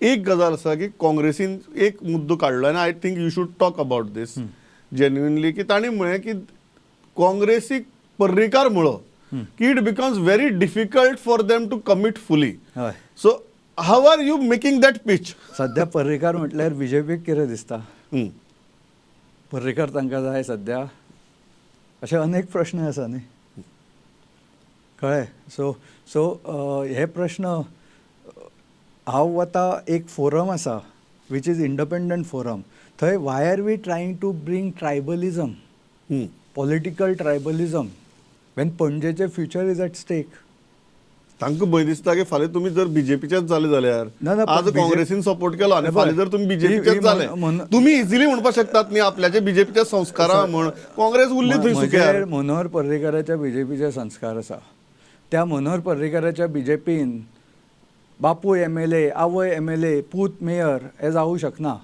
एक गजाल आसा की काँग्रेसीन एक मुद्दो काडलो आनी I think you should talk about this genuinely, की तांणी म्हळें की काँग्रेसीक पर्रीकार म्हळो की it becomes very difficult for them to commit fully. So how are you making that pitch? सध्या पर्रीकार म्हटल्यार बीजेपीक कितें दिसता? पर्रीकार तांकां जाय सध्या, अशे अनेक प्रश्न आसा न्ही, कळ्ळें? सो सो हे प्रश्न हांव वता, एक फोरम आसा which is independent forum, थंय why are we trying to bring tribalism, political tribalism, when पणजेचे future is at stake? तांकां भंय दिसता की फाल्यां तुमी जर बीजेपीचेच जाले जाल्यार, ना, ना, आज पण काँग्रेसीन सपोर्ट केलो आनी हे पळय, फाल्यां जर तुमी बीजेपीचेच ही जाले, तुमी इजिली म्हणपाक शकतात न्ही आपल्याचे बीजेपीचे संस्कारा म्हण काँग्रेस उरली थंय सुक्यार. म्हजेर मनोहर पर्रीकाराच्या बीजेपीचे संस्कार आसा. त्या मनोहर पर्रीकाराच्या बीजेपीन बापूय एमएलए, आवय एमएलए, पूत मेयर हे जावूं शकना.